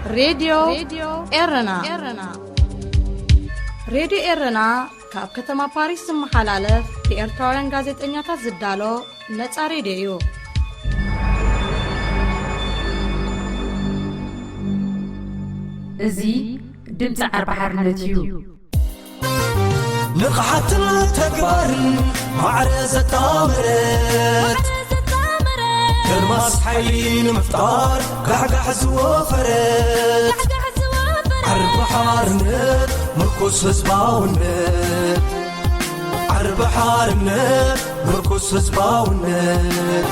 ሬድዮ ኤረና። ሬድዮ ኤረና ካብ ከተማ ፓሪስ ዝመሓላለፍ ብኤርትራውያን ጋዜጠኛታት ዝዳሎ ነጻ ሬድዮ እዩ። እዚ ድምፂ ዓርቢ ሓርነት እዩ። ንቕሓትን ተግባርን ማዕረ ዘጣመረት፣ ከርማስ ሓይሊ ንምፍጣር ጋሕጋሕ ዝወፈረት፣ ዓርቢ ሓርነት ምርኩስ ህዝባውነት፣ ዓርቢ ሓርነት ምርኩስ ህዝባውነት፣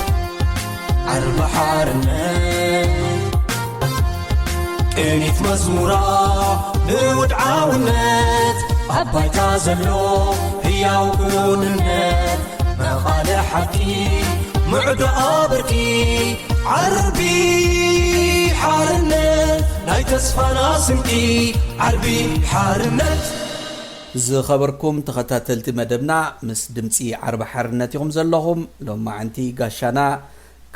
ዓርቢ ሓርነት ቅኒት መዝሙራ ንውድዓውነት፣ ኣብ ባይታ ዘሎ ህያው ክውንነት፣ መቓልሕ ሓቂ ምዕዶ ኣብርኪ፣ ዓርቢ ሓርነት ናይ ተስፋና ስንቂ፣ ዓርቢ ሓርነት። ዝኸበርኩም ተኸታተልቲ መደብና፣ ምስ ድምፂ ዓርቢ ሓርነት ኢኹም ዘለኹም። ሎማዓንቲ ጋሻና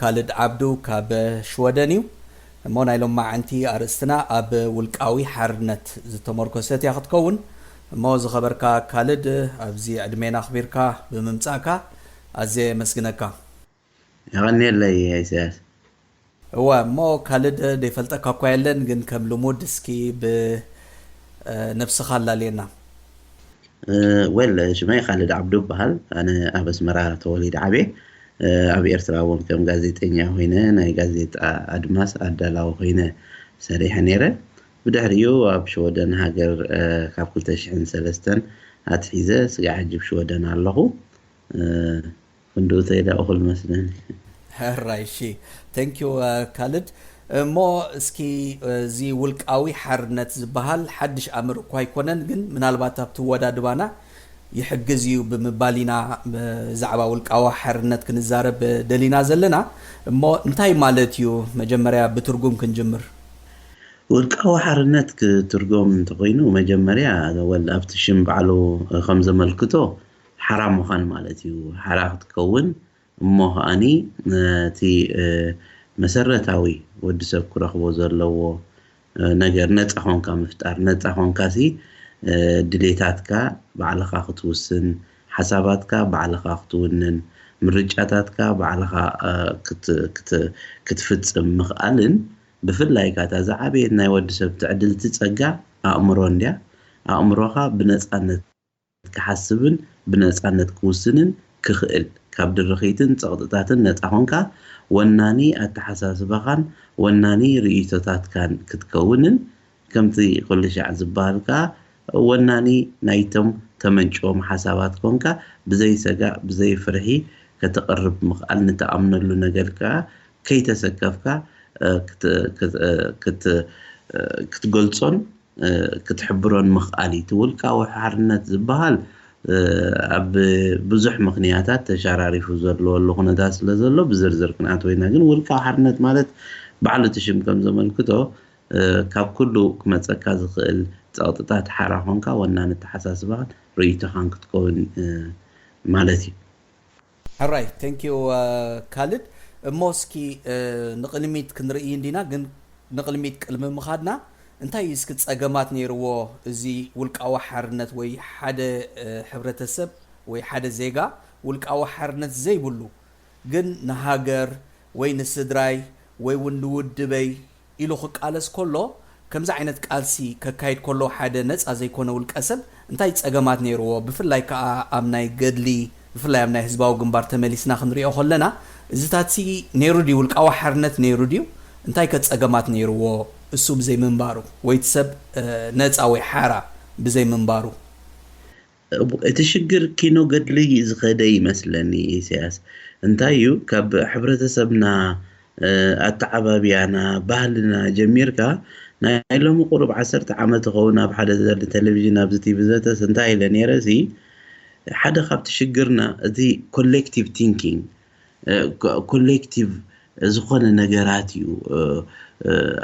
ካልድ ዓብዱ ካብ ሽወደን እዩ። እሞ ናይ ሎማዓንቲ ኣርእስትና ኣብ ውልቃዊ ሓርነት ዝተመርኮሰት እያ ክትከውን። እሞ ዝኸበርካ ካልድ፣ ኣብዚ ዕድሜና ኣኽቢርካ ብምምጻእካ ኣዝየ የመስግነካ። የቐንየለይ ኢሳያስ። እወ፣ እሞ ካልድ ዘይፈልጠካ እኳ የለን፣ ግን ከም ልሙድ እስኪ ብነብስኻ ኣላልየና። ወል ሽመይ ካልድ ዓብዱ ይበሃል። ኣነ ኣብ ኣስመራ ተወሊደ ዓብየ። ኣብ ኤርትራ እውን ከም ጋዜጠኛ ኮይነ ናይ ጋዜጣ ኣድማስ ኣዳላዊ ኮይነ ሰሪሐ ነይረ። ብድሕሪኡ ኣብ ሽወደን ሃገር ካብ ክልተ ሽሕን ሰለስተን ኣትሒዘ ስጋዕ ሕጂ ኣብ ሽወደን ኣለኹ። ክንድኡ ተይዳ እኹል መስለኒ። ሕራይ እሺ። Thank you ካልድ። እሞ እስኪ እዚ ውልቃዊ ሓርነት ዝበሃል ሓድሽ ኣምር እኳ ኣይኮነን፣ ግን ምናልባት ኣብቲ ወዳድባና ይሕግዝ እዩ ብምባል ኢና ብዛዕባ ውልቃዊ ሓርነት ክንዛረብ ደሊና ዘለና። እሞ እንታይ ማለት እዩ? መጀመርያ ብትርጉም ክንጅምር። ውልቃዊ ሓርነት ክትርጎም እንተኮይኑ መጀመርያ ወል ኣብቲ ሽም ባዕሉ ከም ዘመልክቶ ሓራ ምዃን ማለት እዩ። ሓራ ክትከውን እሞ ከኣኒ እቲ መሰረታዊ ወዲ ሰብ ክረኽቦ ዘለዎ ነገር ነፃ ኮንካ ምፍጣር። ነፃ ኮንካ ሲ ድሌታትካ ባዕልኻ ክትውስን፣ ሓሳባትካ ባዕልኻ ክትውንን፣ ምርጫታትካ ባዕልኻ ክትፍፅም ምኽኣልን ብፍላይ ካታ ዝዓበየት ናይ ወዲ ሰብ ትዕድልቲ ፀጋ ኣእምሮ እንድያ። ኣእምሮኻ ብነፃነት ክሓስብን ብነፃነት ክውስንን ክኽእል፣ ካብ ድርኺትን ፀቕጥታትን ነፃ ኾንካ ወናኒ ኣተሓሳስባኻን ወናኒ ርእይቶታትካን ክትከውንን፣ ከምቲ ኩሉ ሻዕ ዝበሃል ከዓ ወናኒ ናይቶም ተመንጭዎም ሓሳባት ኮንካ ብዘይ ሰጋእ ብዘይ ፍርሒ ከተቕርብ ምኽኣል፣ ንትኣምነሉ ነገር ከዓ ከይተሰከፍካ ክትገልፆን ክትሕብሮን ምኽኣል እዩ። እቲ ውልቃዊ ሓርነት ዝበሃል ኣብ ብዙሕ ምኽንያታት ተሻራሪፉ ዘለወሉ ኩነታት ስለ ዘሎ ብዝርዝር ክንኣትወ ኢና። ግን ውልቃዊ ሓርነት ማለት ባዕሉ እቲ ሽም ከም ዘመልክቶ ካብ ኩሉ ክመፀካ ዝኽእል ፀቕጥታት ሓራ ኮንካ ወናኒ ኣተሓሳስባኻን ርእይቶኻን ክትከውን ማለት እዩ። ሕራይ፣ thank you ካልድ። እሞ እስኪ ንቕድሚት ክንርኢ እንዲና፣ ግን ንቕድሚት ቅድሚ ምኻድና እንታይ እዩ እስኪ ጸገማት ነይርዎ እዚ ውልቃዊ ሓርነት ወይ ሓደ ሕብረተሰብ ወይ ሓደ ዜጋ ውልቃዊ ሓርነት ዘይብሉ ግን ንሃገር ወይ ንስድራይ ወይ እውን ንውድበይ ኢሉ ክቃለስ ከሎ፣ ከምዚ ዓይነት ቃልሲ ከካይድ ከሎ ሓደ ነጻ ዘይኮነ ውልቀ ሰብ እንታይ ጸገማት ነይርዎ? ብፍላይ ከኣ ኣብ ናይ ገድሊ፣ ብፍላይ ኣብ ናይ ህዝባዊ ግንባር ተመሊስና ክንሪኦ ከለና፣ እዚታትሲ ነይሩ ድዩ? ውልቃዊ ሓርነት ነይሩ ድዩ? እንታይ ከ ጸገማት ነይርዎ? እሱ ብዘይ ምንባሩ ወይ እቲ ሰብ ነጻ ወይ ሓራ ብዘይ ምንባሩ? እቲ ሽግር ኪኖ ገድሊ ዝኸደ ይመስለኒ ኢሳያስ። እንታይ እዩ፣ ካብ ሕብረተሰብና ኣተዓባብያና ባህልና ጀሚርካ ናይ ሎሚ ቁሩብ ዓሰርተ ዓመት ይኸውን ኣብ ሓደ ዘለ ቴሌቪዥን ኣብዚ ቲቪ ዘተስ እንታይ ኢለ ነይረ ሲ ሓደ ካብቲ ሽግርና እዚ ኮሌክቲቭ ቲንኪንግ ኮሌክቲቭ ዝኾነ ነገራት እዩ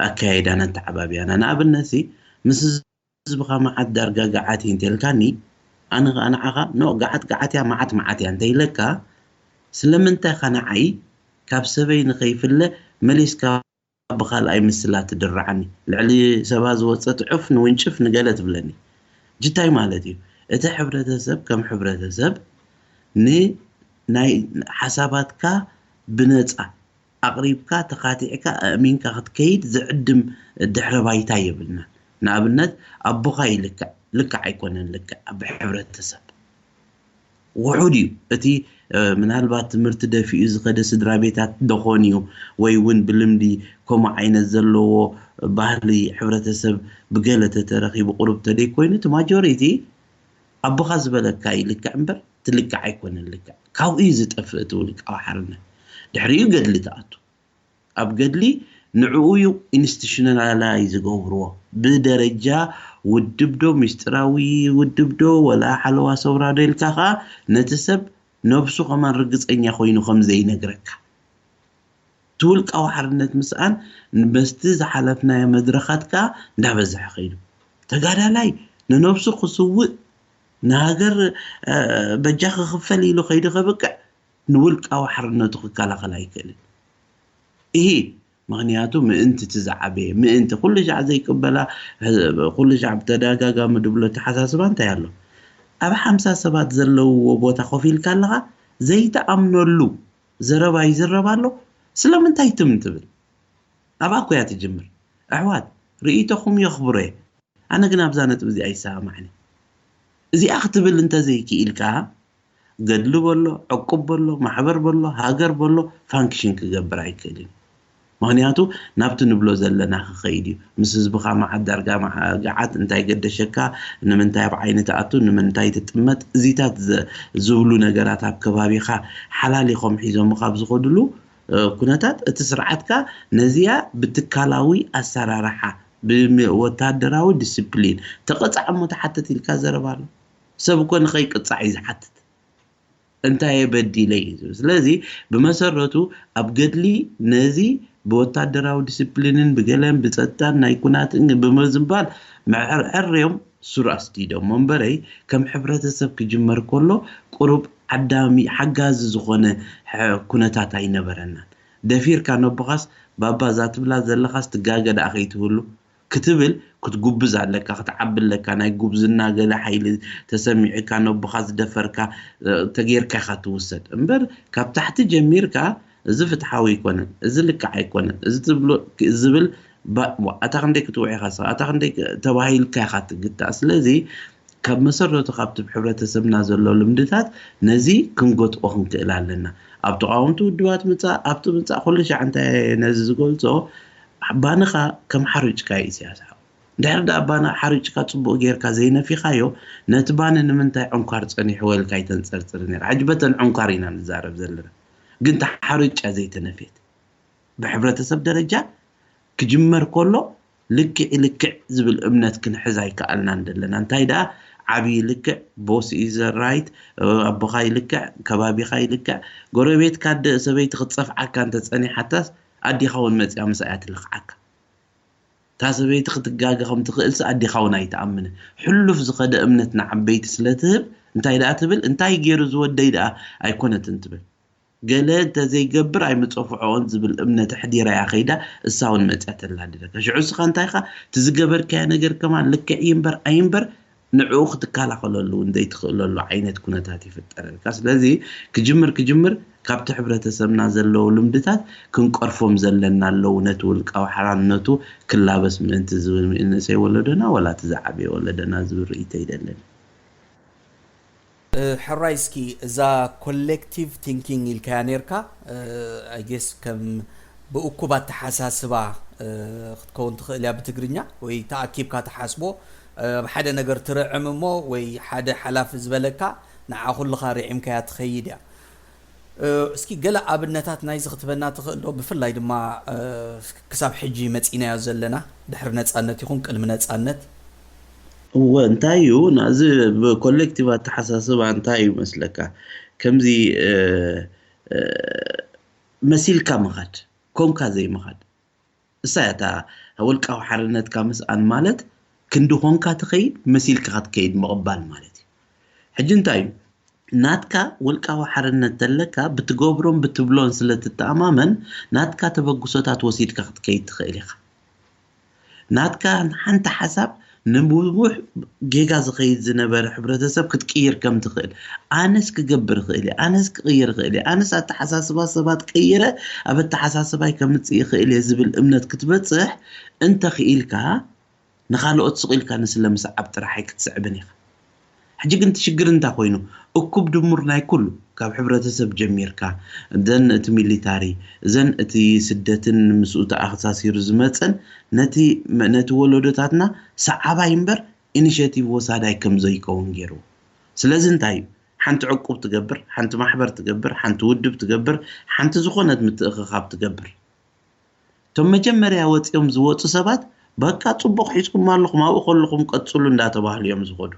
ኣካያይዳና ኣተዓባብያና። ንኣብነት ሲ ምስ ህዝብኻ መዓት ዳርጋ ገዓት እዩ እንተልካኒ፣ ኣነ ኸኣ ንዓኻ ኖ ገዓት ገዓት እያ መዓት መዓት እያ እንተይለካ፣ ስለምንታይ ኸ ንዓይ ካብ ሰበይ ንኸይፍለ መሊስካ ብኻልኣይ ምስላ ትድርዓኒ። ልዕሊ ሰባ ዝወጸት ዑፍ ንውንጭፍ ንገለ ትብለኒ። ጅታይ ማለት እዩ። እቲ ሕብረተሰብ ከም ሕብረተሰብ ንናይ ሓሳባትካ ብነጻ ኣቕሪብካ፣ ተኻቲዕካ፣ ኣእሚንካ ክትከይድ ዝዕድም ድሕረ ባይታ የብልናን። ንኣብነት ኣቦኻ ይልክዕ፣ ልክዕ ኣይኮነን ልክዕ ብሕብረተሰብ። ውሑድ እዩ። እቲ ምናልባት ትምህርቲ ደፊኡ ዝኸደ ስድራ ቤታት ደኾን እዩ፣ ወይ እውን ብልምዲ ከምኡ ዓይነት ዘለዎ ባህሊ ሕብረተሰብ ብገለ ተተረኺቡ ቁሩብ ተደይ ኮይኑ፣ እቲ ማጆሪቲ ኣቦኻ ዝበለካ ይልክዕ እምበር ትልክዕ ኣይኮነን ልክዕ። ካብኡ እዩ ዝጠፍእ እቲ ውልቃዊ ሓርነት። ድሕሪኡ ገድሊ ትኣቱ። ኣብ ገድሊ ንዕኡ እዩ ኢንስቲቱሽናላይዝ ዝገብርዎ። ብደረጃ ውድብ ዶ፣ ምስጢራዊ ውድብ ዶ፣ ወላ ሓለዋ ሰውራ ዶ ኢልካ ኸኣ ነቲ ሰብ ነብሱ ከማን ርግጸኛ ኮይኑ ከም ዘይነግረካ። እቲ ውልቃዊ ሓርነት ምስኣን በስቲ ዝሓለፍናዮ መድረኻት ከኣ እንዳበዝሐ ከይዱ። ተጋዳላይ ንነብሱ ክስውእ፣ ንሃገር በጃ ክኽፈል ኢሉ ከይዱ ከብቅዕ ንውልቃዊ ሓርነቱ ክከላኸል ኣይክእልን። እሂ ምኽንያቱ ምእንቲ እቲ ዝዓበየ ምእንቲ ኩሉ ሻዕ ዘይቅበላ፣ ኩሉ ሻዕ ብተደጋጋሚ ድብሎ ኣተሓሳስባ እንታይ ኣሎ? ኣብ ሓምሳ ሰባት ዘለውዎ ቦታ ኮፍ ኢልካ ኣለኻ ዘይተኣምነሉ ዘረባ ይዝረብ ኣሎ። ስለምንታይ ትም ትብል? ኣብኣ እኮ እያ ትጅምር። ኣሕዋት ርእይቶኹም የኽብሮ እየ። ኣነ ግን ኣብዛ ነጥቢ እዚኣ ይሰማማዕኒ። እዚኣ ክትብል እንተዘይክኢልካ ገድሊ በሎ፣ ዕቁብ በሎ፣ ማሕበር በሎ፣ ሃገር በሎ ፋንክሽን ክገብር ኣይክእልን። ምኽንያቱ ናብቲ ንብሎ ዘለና ክኸይድ እዩ። ምስ ህዝብኻ መዓት ዳርጋ መዓት እንታይ ገደሸካ፣ ንምንታይ ኣብ ዓይኒ ትኣቱ፣ ንምንታይ ትጥመት፣ እዚታት ዝብሉ ነገራት ኣብ ከባቢኻ ሓላሊኾም ሒዞምኻ ኣብ ዝኸድሉ ኩነታት እቲ ስርዓትካ ነዚኣ ብትካላዊ ኣሰራርሓ ብወታደራዊ ዲስፕሊን ተቐጻዕ እሞ ተሓተት ኢልካ ዘረባ ኣሎ። ሰብ እኮ ንኸይቅጻዕ እዩ ዝሓትት። እንታይ በዲለ እዩ ዝብል። ስለዚ ብመሰረቱ ኣብ ገድሊ ነዚ ብወታደራዊ ዲስፕሊንን ብገለን ብጸጥታን ናይ ኩናትን ብምዝባል መዕርዕርዮም ሱር ኣስዲዶሞ እምበረይ ከም ሕብረተሰብ ክጅመር ከሎ ቁሩብ ዓዳሚ ሓጋዚ ዝኾነ ኩነታት ኣይነበረናን። ደፊርካ ነቦኻስ ባባ እዛ ትብላ ዘለኻስ ትጋገ ደኣ ከይትብሉ ክትብል ክትጉብዝ ኣለካ፣ ክትዓቢ ኣለካ። ናይ ጉብዝና ገለ ሓይሊ ተሰሚዑካ ነቦኻ ዝደፈርካ ተጌርካ ኢኻ ትውሰድ እምበር ካብ ታሕቲ ጀሚርካ እዚ ፍትሓዊ ኣይኮነን፣ እዚ ልክዕ ኣይኮነን፣ እዚ ትብሎ ዝብል ኣታ ክንደይ ክትውዕ ኢኻ፣ ኣታ ክንደይ ተባሂልካ ኢኻ ትግታእ። ስለዚ ካብ መሰረቱ ካብቲ ሕብረተሰብና ዘሎ ልምድታት ነዚ ክንገጥኦ ክንክእል ኣለና። ኣብ ተቃወምቲ ውድባት ምጻእ ኣብቲ ምጻእ ኩሉ ሻዕ እንታይ ነዚ ዝገልጾ ባንኻ ከም ሓርጭካ እዩ ኢሳያስ ሓው። ድሕሪ ደኣ ባና ሓርጭካ ጽቡቕ ጌርካ ዘይነፊኻዮ ነቲ ባኒ ንምንታይ ዕንኳር ጸኒሕዎ ኢልካ ኣይተንጸርጽርን ኢኻ። ሕጂ በተን ዕንኳር ኢና ንዛረብ ዘለና። ግን ተሓርጫ ዘይተነፍየት ብሕብረተሰብ ደረጃ ክጅመር ከሎ ልክዕ ልክዕ ዝብል እምነት ክንሕዝ ኣይከኣልናን ዘለና። እንታይ ደኣ ዓብዪ ልክዕ ቦስ ኢዘ ራይት ኣቦኻ ይልክዕ ከባቢኻ ይልክዕ ጎረቤትካ ደ ሰበይቲ ክትጸፍዓካ እንተጸኒሓታስ ኣዲኻ እውን መጽያ ምሳያ ትልኽዓካ። እታ ሰበይቲ ክትጋገ ከም ትኽእልሲ ኣዲኻ እውን ኣይትኣምንን። ሕሉፍ ዝኸደ እምነት ንዓበይቲ ስለ ትህብ እንታይ ደኣ ትብል እንታይ ገይሩ ዝወደይ ደኣ ኣይኮነትን ትብል። ገለ እንተዘይገብር ኣይምጸፍዖኦን ዝብል እምነት ኣሕዲራ እያ ከይዳ እሳ እውን መጽያ ተላድለካ። ሽዑ እስኻ እንታይ ኢኻ እቲ ዝገበርካዮ ነገር ከማን ልክዕ እዩ እምበር ኣይምበር ንዕኡ ክትከላኸለሉ እውን ዘይትኽእለሉ ዓይነት ኩነታት ይፍጠረልካ። ስለዚ ክጅምር ክጅምር ካብቲ ሕብረተሰብና ዘለዉ ልምድታት ክንቀርፎም ዘለና ኣለዉ ነቲ ውልቃዊ ሓራንነቱ ክላበስ ምእንቲ ዝብል ንእንእሰይ ወለዶና ወላ እቲ ዝዓበየ ወለዶና ዝብል ርእይቶ ይደለኒ። ሕራይ እስኪ እዛ ኮሌክቲቭ ቲንኪንግ ኢልካያ ነርካ ኣይጌስ ከም ብእኩብ ኣተሓሳስባ ክትከውን ትኽእል እያ ብትግርኛ ወይ ተኣኪብካ ትሓስቦ ኣብ ሓደ ነገር ትርዕም እሞ ወይ ሓደ ሓላፊ ዝበለካ ንዓ ኩልኻ ርዒምካያ ትኸይድ እያ እስኪ ገለ ኣብነታት ናይዚ ክትበና ትኽእል ዶ ብፍላይ ድማ ክሳብ ሕጂ መፂናዮ ዘለና ድሕሪ ነፃነት ይኹን ቅድሚ ነፃነት እወ እንታይ እዩ ናዚ ብኮሌክቲቭ ኣተሓሳስባ እንታይ እዩ መስለካ ከምዚ መሲልካ ምኻድ ኮንካ ዘይምኻድ እሳ እያ እታ ውልቃዊ ሓርነትካ ምስኣን ማለት ክንዲ ኮንካ ትኸይድ መሲልካ ክትከይድ ምቕባል ማለት እዩ ሕጂ እንታይ እዩ ናትካ ውልቃዊ ሓርነት ተለካ ብትገብሮን ብትብሎን ስለ ትተኣማመን ናትካ ተበግሶታት ወሲድካ ክትከይድ ትኽእል ኢኻ። ናትካ ሓንቲ ሓሳብ ንብዙሕ ጌጋ ዝኸይድ ዝነበረ ሕብረተሰብ ክትቅይር ከም ትኽእል፣ ኣነስ ክገብር እኽእል እየ፣ ኣነስ ክቕይር እኽእል እየ፣ ኣነስ ኣተሓሳስባ ሰባት ቀይረ ኣብ ኣተሓሳስባይ ከምፅእ ይኽእል እየ ዝብል እምነት ክትበፅሕ እንተኽኢልካ ንኻልኦት ስቕ ኢልካ ንስለ ምስዓብ ጥራሕ ኣይክትስዕብን ኢኻ። ሕጂ ግን እቲ ሽግር እንታይ ኮይኑ? እኩብ ድሙር ናይ ኩሉ ካብ ሕብረተሰብ ጀሚርካ እዘን እቲ ሚሊታሪ እዘን እቲ ስደትን ምስኡ ተኣሳሲሩ ዝመፀን ነቲ ነቲ ወለዶታትና ሰዓባይ እምበር ኢኒሽቲቭ ወሳዳይ ከም ዘይከውን ገይርዎ። ስለዚ እንታይ እዩ? ሓንቲ ዕቁብ ትገብር፣ ሓንቲ ማሕበር ትገብር፣ ሓንቲ ውድብ ትገብር፣ ሓንቲ ዝኾነት ምትእኽኻብ ትገብር። እቶም መጀመርያ ወፂኦም ዝወፁ ሰባት በቃ ፅቡቕ ሒዝኩም ኣለኹም ኣብኡ ከለኹም ቀፅሉ እንዳተባህሉ እዮም ዝኸዱ።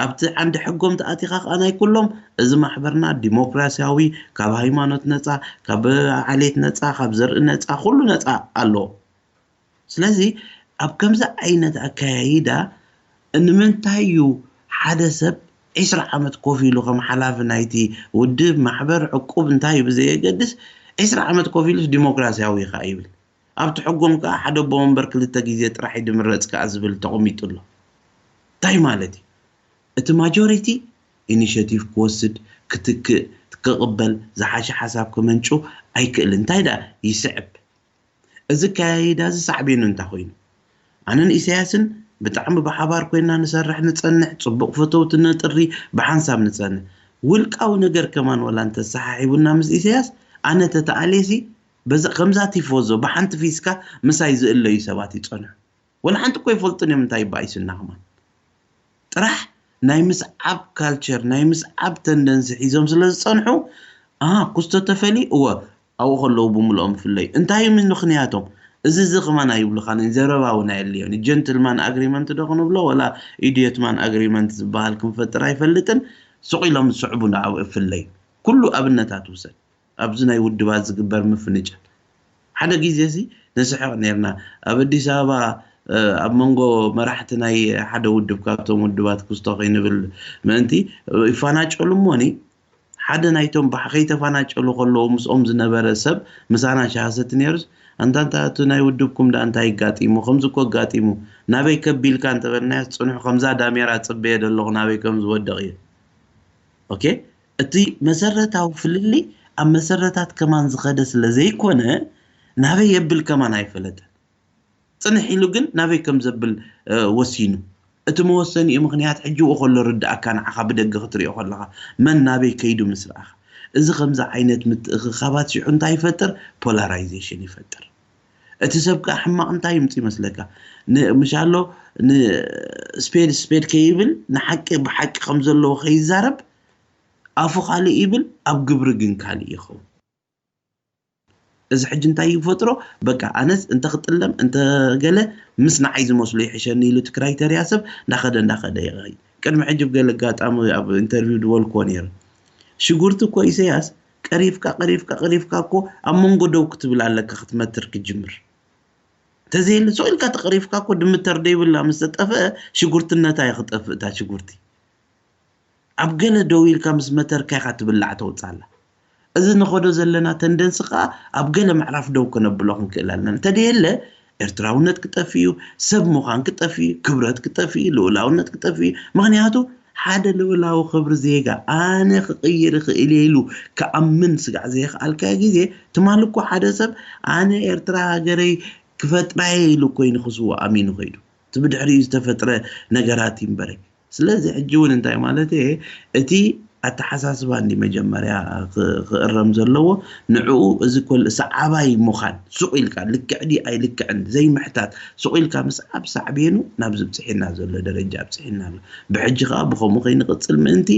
ኣብቲ ዓንዲ ሕጎም ተኣቲኻ ከዓ ናይ ኩሎም እዚ ማሕበርና ዲሞክራሲያዊ ካብ ሃይማኖት ነፃ ካብ ዓሌት ነፃ ካብ ዘርኢ ነፃ ኩሉ ነፃ ኣሎ። ስለዚ ኣብ ከምዚ ዓይነት ኣካያይዳ ንምንታይ እዩ ሓደ ሰብ ዒስራ ዓመት ኮፍ ኢሉ ከም ሓላፊ ናይቲ ውድብ ማሕበር ዕቁብ እንታይ እዩ ብዘየገድስ ዒስራ ዓመት ኮፍ ኢሉስ ዲሞክራሲያዊ ኢኻ ይብል ኣብቲ ሕጎም ከዓ ሓደ ኣቦ ወንበር ክልተ ግዜ ጥራሕ እዩ ድምረፅ ከዓ ዝብል ተቐሚጡ ኣሎ እንታይ ማለት እዩ እቲ ማጆሪቲ ኢኒሽቲቭ ክወስድ ክትክእ ክቕበል ዝሓሸ ሓሳብ ክመንጩ ኣይክእልን እንታይ ደኣ ይስዕብ እዚ ኣካያይዳ እዚ ሳዕቤኑ እንታይ ኮይኑ ኣነን ኢሳያስን ብጣዕሚ ብሓባር ኮይና ንሰርሕ ንፀንሕ ፅቡቕ ፈተውቲ ነጥሪ ብሓንሳብ ንፀንሕ ውልቃዊ ነገር ከማን ወላ እንተሰሓሒቡና ምስ ኢሳያስ ኣነ ተተኣልየሲ በዛ ከምዛ ቲፎዞ ብሓንቲ ፊስካ ምሳይ ዝእለዩ ሰባት ይፀንሑ ወላ ሓንቲ እኮ ይፈልጡን እዮም እንታይ ይባኢሱና ከማን ጥራሕ ናይ ምስዓብ ካልቸር ናይ ምስዓብ ተንደንሲ ሒዞም ስለ ዝፀንሑ ኣ ኩስቶ ተፈሊ እወ ኣብኡ ከለዉ ብምልኦም ፍለዩ እንታይ እዩ ምክንያቶም እዚ እዚ ከማን ኣይብሉኻን ዘረባ እውን ኣየድልዮን ጀንትልማን ኣግሪመንት ዶ ክንብሎ ወላ ኢድዮትማን ኣግሪመንት ዝበሃል ክንፈጥር ኣይፈልጥን ስቕ ኢሎም ዝስዕቡ ንዓኡ ፍለዩ ኩሉ ኣብነታት ውሰድ ኣብዚ ናይ ውድባት ዝግበር ምፍንጫል ሓደ ግዜ ሲ ንስሕቕ ነርና ኣብ ኣዲስ ኣበባ ኣብ መንጎ መራሕቲ ናይ ሓደ ውድብ ካብቶም ውድባት ክስቶ ከይንብል ምእንቲ ይፋናጨሉ እሞኒ ሓደ ናይቶም ከይተፋናጨሉ ከለዉ ምስኦም ዝነበረ ሰብ ምሳና ሻሃሰቲ ነይሩስ ኣንታ እንታይ እቲ ናይ ውድብኩም ዳ እንታይ ይጋጢሙ ከምዚ እኮ ኣጋጢሙ ናበይ ከቢልካ እንተበልናዮ ፅኑሕ ከምዛ ዳሜራ ፅበየ ዘለኹ ናበይ ከም ዝወደቕ እዩ ኦኬ እቲ መሰረታዊ ፍልልይ ኣብ መሰረታት ከማን ዝኸደ ስለ ዘይኮነ ናበይ የብል ከማን ኣይፈለጠን። ፅንሕ ኢሉ ግን ናበይ ከም ዘብል ወሲኑ። እቲ መወሰኒኡ ምኽንያት ሕጂ ው ከሎ ርድኣካ ንዓኻ ብደገ ክትሪኦ ከለኻ መን ናበይ ከይዱ ምስ ረኣኻ። እዚ ከምዚ ዓይነት ምትእኽኻባት ሽዑ እንታይ ይፈጥር? ፖላራይዜሽን ይፈጥር። እቲ ሰብ ከኣ ሕማቕ እንታይ ይምፅ ይመስለካ? ምሽ ኣሎ ንስፔድ ስፔድ ከይብል ንሓቂ ብሓቂ ከም ዘለዎ ከይዛረብ ኣፉ ካልእ ይብል ኣብ ግብሪ ግን ካልእ ይኸውን። እዚ ሕጂ እንታይ ይፈጥሮ? በቃ ኣነስ እንተ ክጥለም እንተ ገለ ምስ ንዓይ ዝመስሎ ይሕሸኒ ኢሉ እቲ ክራይተርያ ሰብ እንዳኸደ እንዳኸደ ይኸይድ። ቅድሚ ሕጂ ብገለ ኣጋጣሚ ኣብ ኢንተርቪው ዝበልክዎ ነይሩ። ሽጉርቲ እኮ ኢሰያስ ቀሪፍካ ቀሪፍካ ቀሪፍካ እኮ ኣብ መንጎ ደው ክትብል ኣለካ ክትመትር ክጅምር። ተዘየለ ሱቕ ኢልካ ተቐሪፍካ እኮ ድምተር ደይብላ ምስ ተጠፍአ ሽጉርትነታ እያ ክጠፍእ እታ ሽጉርቲ። ኣብ ገለ ደው ኢልካ ምስ መተርካ ኢኻ ትብላዕ ተውፅኣላ። እዚ ንኸዶ ዘለና ተንደንሲ ከዓ ኣብ ገለ ምዕራፍ ደው ከነብሎ ክንክእል ኣለና። እንተደየለ ኤርትራውነት ክጠፍእ እዩ፣ ሰብ ምዃን ክጠፍእ እዩ፣ ክብረት ክጠፍእ እዩ፣ ልኡላውነት ክጠፍእ እዩ። ምኽንያቱ ሓደ ልኡላዊ ክብሪ ዜጋ ኣነ ክቕይር ይኽእል እየ ኢሉ ክኣምን ስጋዕ ዘየኽኣልካዮ ግዜ ትማሊ እኮ ሓደ ሰብ ኣነ ኤርትራ ሃገረይ ክፈጥራ እየ ኢሉ እኮ እዩ ንክስውእ ኣሚኑ ከይዱ። እቲ ብድሕሪኡ ዝተፈጥረ ነገራት እዩ እምበረ። ስለዚ ሕጂ እውን እንታይ ማለት እየ እቲ ኣተሓሳስባ እንዲ መጀመርያ ክእረም ዘለዎ ንዕኡ እዚ ኮል ሰዓባይ ምዃን ሱቕ ኢልካ ልክዕ ዲ ኣይልክዕን ዘይምሕታት ሱቕ ኢልካ ምስዓብ ሳዕቤኑ ናብ ዝብፅሒና ዘሎ ደረጃ ኣብፅሒና ኣሎ። ብሕጂ ከዓ ብከምኡ ከይንቕፅል ምእንቲ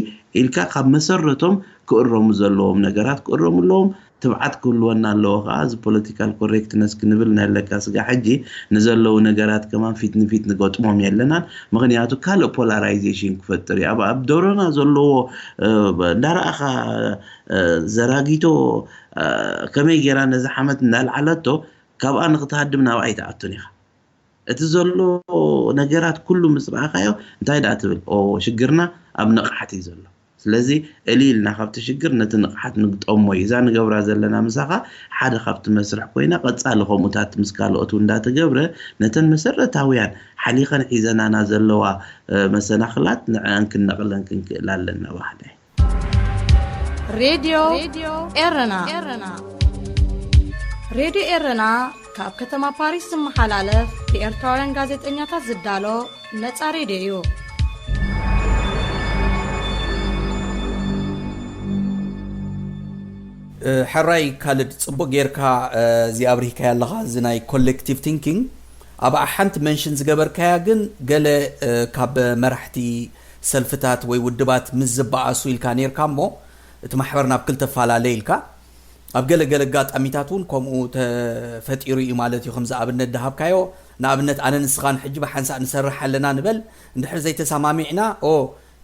ኢልካ ካብ መሰረቶም ክእረሙ ዘለዎም ነገራት ክእረሙ ኣለዎም። ትብዓት ክህልወና ኣለዎ ከዓ እዚ ፖለቲካል ኮሬክትነስ ክንብል ናይ ኣለካ ስጋ ሕጂ ንዘለዉ ነገራት ከማን ፊት ንፊት ንገጥሞም የለናን ምክንያቱ ካልእ ፖላራይዜሽን ክፈጥር እዩ ኣብ ኣብ ደሮና ዘለዎ እንዳረኣኻ ዘራጊቶ ከመይ ገይራ ነዚ ሓመት እንዳልዓለቶ ካብኣ ንክትሃድም ናብኣ ኣይትኣቱን ኢኻ እቲ ዘሎ ነገራት ኩሉ ምስ ረኣኻዮ እንታይ ደኣ ትብል ሽግርና ኣብ ንቕሓት እዩ ዘሎ ስለዚ እሊ ኢልና ካብቲ ሽግር ነቲ ንቕሓት ንግጠሞ እዩ። እዛ ንገብራ ዘለና ምሳኻ ሓደ ካብቲ መስርሕ ኮይና፣ ቀጻሊ ከምኡታት ምስ ካልኦት እውን እንዳተገብረ ነተን መሰረታውያን ሓሊኸን ሒዘናና ዘለዋ መሰናኽላት ንዕአን ክንነቕለን ክንክእል ኣለና ባህለ። ሬድዮ ኤረና። ሬድዮ ኤረና ካብ ከተማ ፓሪስ ዝመሓላለፍ ብኤርትራውያን ጋዜጠኛታት ዝዳሎ ነጻ ሬድዮ እዩ። ሕራይ ካልድ፣ ጽቡቅ ጌርካ እዚ ኣብሪህካያ ኣለኻ። እዚ ናይ ኮሌክቲቭ ቲንኪንግ ኣብ ሓንቲ መንሽን ዝገበርካያ ግን ገለ ካብ መራሕቲ ሰልፍታት ወይ ውድባት ምስ ዝበኣሱ ኢልካ ኔርካ እሞ እቲ ማሕበር ናብ ክልተ ፈላለ ኢልካ ኣብ ገለ ገለ ኣጋጣሚታት እውን ከምኡ ተፈጢሩ እዩ ማለት እዩ። ከምዚ ኣብነት ድሃብካዮ ንኣብነት ኣነ ንስኻን ሕጂ ብሓንሳእ ንሰርሕ ኣለና ንበል፣ እንድሕር ዘይተሰማሚዕና ኦ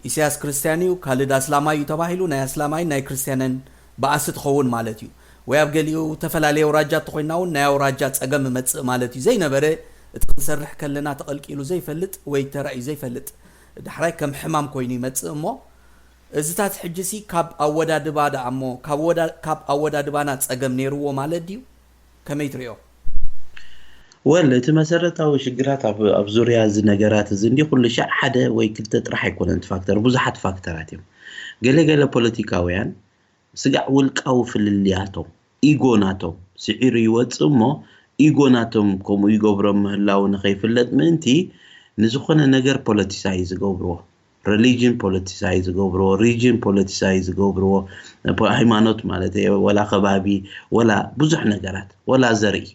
ኢሳያስ ክርስትያን እዩ፣ ካልድ ኣስላማይ እዩ ተባሂሉ ናይ ኣስላማይን ናይ ክርስትያንን በኣሲ ትኸውን ማለት እዩ። ወይ ኣብ ገሊኡ ተፈላለየ ኣውራጃ ተኮይና እውን ናይ ኣውራጃ ጸገም መጽእ ማለት እዩ። ዘይነበረ እቲ ክንሰርሕ ከለና ተቐልቂሉ ዘይፈልጥ ወይ ተራእዩ ዘይፈልጥ ዳሕራይ ከም ሕማም ኮይኑ ይመጽእ እሞ እዚታት ሕጂ ሲ ካብ ኣወዳድባ ደኣ እሞ ካብ ኣወዳድባና ጸገም ነይርዎ ማለት ድዩ? ከመይ ትሪኦ? ወል እቲ መሰረታዊ ሽግራት ኣብ ዙርያ እዚ ነገራት እዚ እንዲ ኩሉ ሻዕ ሓደ ወይ ክልተ ጥራሕ ኣይኮነን እቲ ፋክተር፣ ብዙሓት ፋክተራት እዮም። ገለገለ ፖለቲካውያን ስጋዕ ውልቃዊ ፍልልያቶም ኢጎ ናቶም ስዒሩ ይወፅእ እሞ ኢጎ ናቶም ከምኡ ይገብሮም ምህላው ንኸይፍለጥ ምእንቲ ንዝኾነ ነገር ፖለቲሳይ ዝገብርዎ፣ ሪሊጅን ፖለቲሳይ ዝገብርዎ፣ ሪጅን ፖለቲሳይ ዝገብርዎ፣ ሃይማኖት ማለት ወላ ከባቢ ወላ ብዙሕ ነገራት ወላ ዘርኢ።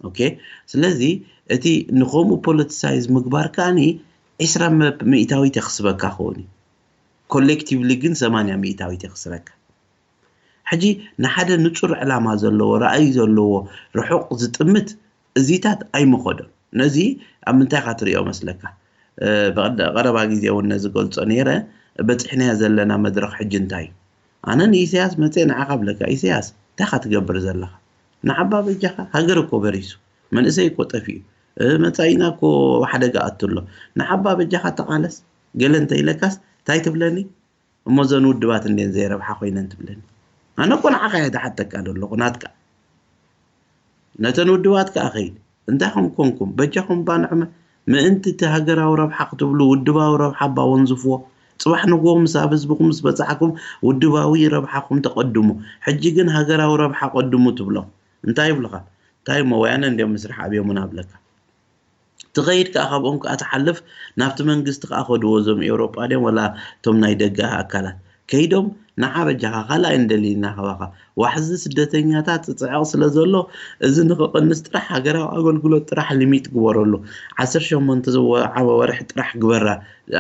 ኦኬ፣ ስለዚ እቲ ንኸምኡ ፖለቲሳይዝ ምግባር ከኣኒ ዒስራ ሚእታዊት የኽስበካ ክኸውን እዩ። ኮሌክቲቭሊ ግን ሰማንያ ሚእታዊት የኽስረካ። ሕጂ ንሓደ ንጹር ዕላማ ዘለዎ ራእይ ዘለዎ ርሑቕ ዝጥምት እዚታት ኣይመኸዶን። ነዚ ኣብ ምንታይ ኢኻ ትሪኦ መስለካ? ቀረባ ግዜ እውን ነዚ ገልጾ ነይረ። በፂሕናዮ ዘለና መድረኽ ሕጂ እንታይ እዩ? ኣነ ንኢሳያስ መፅየ ንዓኻ ብለካ፣ ኢሳያስ እንታይ ኢኻ ትገብር ዘለኻ? ንዓባ በጃኻ፣ ሃገር እኮ በሪሱ፣ መንእሰይ እኮ ጠፊኡ፣ መፃኢና እኮ ሓደጋ ኣቱ ኣሎ። ንዓባ በጃኻ ተቓለስ ገለ እንተኢለካስ እንታይ ትብለኒ? እሞ እዘን ውድባት እንዴን ዘይረብሓ ኮይነን ትብለኒ? ኣነ እኮ ንዓኻ እየ ዝሓተካ ዘለኹ፣ ናትካ። ነተን ውድባት ከኣ ኸይድ እንታይ ከም ኮንኩም በጃኹም ባንዕመ ምእንቲ እቲ ሃገራዊ ረብሓ ክትብሉ ውድባዊ ረብሓ ባወንዝፍዎ። ጽባሕ ንግሆ ምስ ኣብ ህዝብኹም ምስ በጻሕኩም ውድባዊ ረብሓኹም ተቐድሙ። ሕጂ ግን ሃገራዊ ረብሓ ቀድሙ ትብሎም። እንታይ ይብሉኻ? እንታይ እሞ ወያነ እንዲዮም ምስራሕ ኣብዮሙና ኣብለካ። ትኸይድ ከኣ ካብኦም ከኣ ትሓልፍ ናብቲ መንግስቲ ከኣ ከድዎ እዞም ኤውሮጳ ድዮም ወላ እቶም ናይ ደገ ኣካላት ከይዶም ንዓ በጃኻ ካልኣይ እንደልይና ካባኻ ዋሕዚ ስደተኛታት ጽዕቕ ስለ ዘሎ እዚ ንኽቕንስ ጥራሕ ሃገራዊ ኣገልግሎት ጥራሕ ሊሚት ግበረሉ። ዓሰርተ ሸሞንተ ዝወዓበ ወርሒ ጥራሕ ግበራ።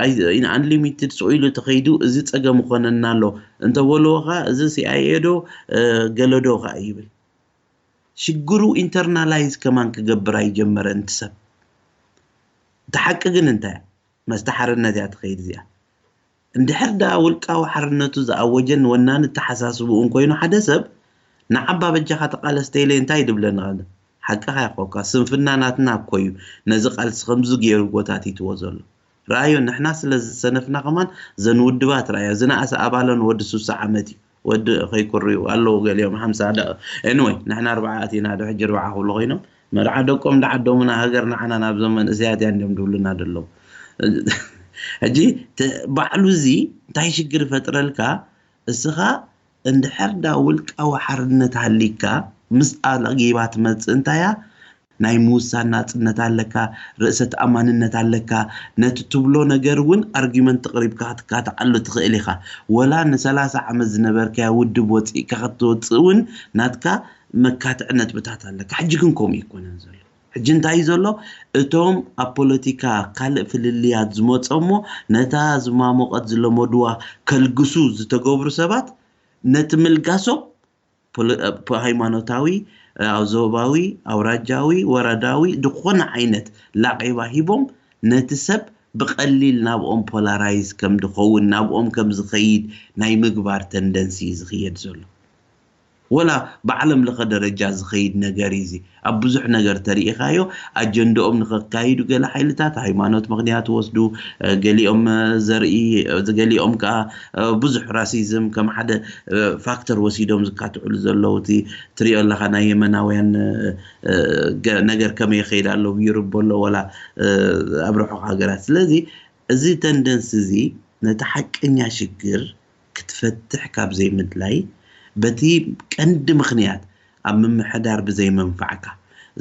ኣይ- ኣይ- ኣንሊሚትድ ስቕ ኢሉ ተኸይዱ እዚ ጸገም ይኾነና ኣሎ እንተበልዎ ከኣ እዚ ሲኣይኤ ዶ ገለዶ ከኣ ይብል። ሽግሩ ኢንተርናላይዝ ከማን ክገብር ኣይጀመረን እቲ ሰብ። እቲ ሓቂ ግን እንታይ እያ? መስተ ሓርነት እያ ትኸይድ እዚኣ። እንድሕር ደኣ ውልቃዊ ሓርነቱ ዝኣወጀን ወናኒ ኣተሓሳስብኡን ኮይኑ ሓደ ሰብ ንዓባ በጃኻ ተቓለስ ተይለ እንታይ ይድብለኒ ቀደም? ሓቅኻ ይኾካ ስንፍና ናትና እኮ እዩ ነዚ ቃልሲ ከምዚ ገይሩ ጎታቲትዎ ዘሎ። ረኣዮ ንሕና ስለ ዝሰነፍና ከማን ዘን ውድባት ረኣዮ ዝነኣሰ ኣባለን ወዲ ሱሳ ዓመት እዩ ወዲ ከይኩርዩ ኣለዉ ገሊኦም ሓምሳ ደቂ anyway ንሕና ኣርባዓ ኣቲና ዶ ሕጂ ኣርባዓ ክብሉ ኮይኖም መርዓ ደቆም ደዓዶሙና ሃገር ንዓና ናብዞም መንእሰያት እያ እንዲዮም ድብሉና ደለዉ ሕጂ ባዕሉ እዚ እንታይ ሽግር ይፈጥረልካ እስኻ እንድሕር ዳ ውልቃዊ ሓርነት ሃሊካ ምስ ኣጊባ ትመጽእ እንታያ ናይ ምውሳን ናጽነት ኣለካ፣ ርእሰ ተኣማንነት ኣለካ፣ ነቲ ትብሎ ነገር እውን ኣርጊመንት ኣቕሪብካ ክትካትዓሉ ትኽእል ኢኻ። ወላ ንሰላሳ ዓመት ዝነበርካያ ውድብ ወጺእካ ክትወጽእ እውን ናትካ መካትዒ ነጥብታት ኣለካ። ሕጂ ግን ከምኡ ኣይኮነን ዘሎ። ሕጂ እንታይ እዩ ዘሎ? እቶም ኣብ ፖለቲካ ካልእ ፍልልያት ዝመጾ እሞ ነታ ዝማሞቐት ዝለመድዋ ከልግሱ ዝተገብሩ ሰባት ነቲ ምልጋሶም ሃይማኖታዊ፣ ዞባዊ፣ ኣውራጃዊ፣ ወረዳዊ ዝኾነ ዓይነት ላቒባ ሂቦም ነቲ ሰብ ብቐሊል ናብኦም ፖላራይዝ ከም ድኸውን ናብኦም ከም ዝኸይድ ናይ ምግባር ተንደንሲ እዩ ዝኽየድ ዘሎ። ወላ ብዓለም ለኸ ደረጃ ዝኸይድ ነገር እዩ። እዚ ኣብ ብዙሕ ነገር ተሪኢኻዮ። ኣጀንዳኦም ንኸካይዱ ገለ ሓይልታት ሃይማኖት ምኽንያት ወስዱ፣ ገሊኦም ዘርኢ፣ ገሊኦም ከዓ ብዙሕ ራሲዝም ከም ሓደ ፋክተር ወሲዶም ዝካትዕሉ ዘለዉ። እቲ ትሪኦ ኣለኻ ናይ የመናውያን ነገር ከመይ ይኸይድ ኣሎ ዩሩብ ኣሎ ወላ ኣብ ርሑቕ ሃገራት። ስለዚ እዚ ተንደንስ እዚ ነቲ ሓቀኛ ሽግር ክትፈትሕ ካብ ዘይምድላይ፣ በቲ ቀንዲ ምኽንያት ኣብ ምምሕዳር ብዘይመንፋዕካ፣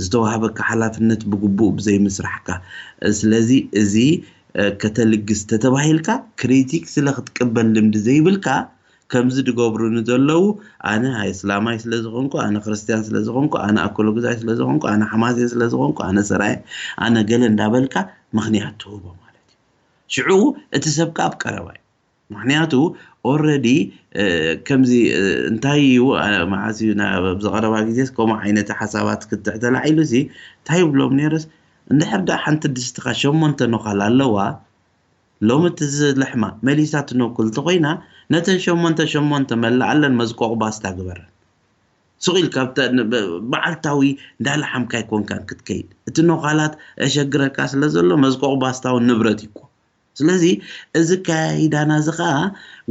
ዝተዋህበካ ሓላፍነት ብግቡእ ብዘይምስራሕካ፣ ስለዚ እዚ ከተልግስ ተተባሂልካ ክሪቲክ ስለ ክትቅበል ልምዲ ዘይብልካ፣ ከምዚ ዝገብሩኒ ዘለዉ ኣነ ኣስላማይ ስለ ዝኾንኩ፣ ኣነ ክርስትያን ስለ ዝኾንኩ፣ ኣነ ኣኮሎጉዛይ ስለ ዝኾንኩ፣ ኣነ ሓማሴን ስለ ዝኾንኩ፣ ኣነ ሰራየ፣ ኣነ ገለ እንዳበልካ ምኽንያት ትህቦ ማለት እዩ። ሽዑ እቲ ሰብ ከኣ ኣብ ቀረባ እዩ። ምኽንያቱ ኦረዲ ከምዚ እንታይ እዩ መዓስ እዩ ኣብዚ ቀረባ ግዜስ ከምኡ ዓይነት ሓሳባት ክትዕ ተላዒሉ ሲ እንታይ ይብሎም ነይርስ እንድሕር ዳ ሓንቲ ድስትኻ ሸሞንተ ነዃል ኣለዋ ሎሚ እቲ ዝልሕማ መሊሳ ትነኩል እንተኾይና ነተን ሸሞንተ ሸሞንተ መላኣለን መዝቆቕ ባስታ ግበረን ሱቕ ኢልካ መዓልታዊ እንዳለሓምካ ኣይኮንካን ክትከይድ እቲ ነዃላት እሸግረካ ስለ ዘሎ መዝቆቕ ባስታውን ንብረት ይኮ ስለዚ እዚ ኣካያይዳና እዚ ከዓ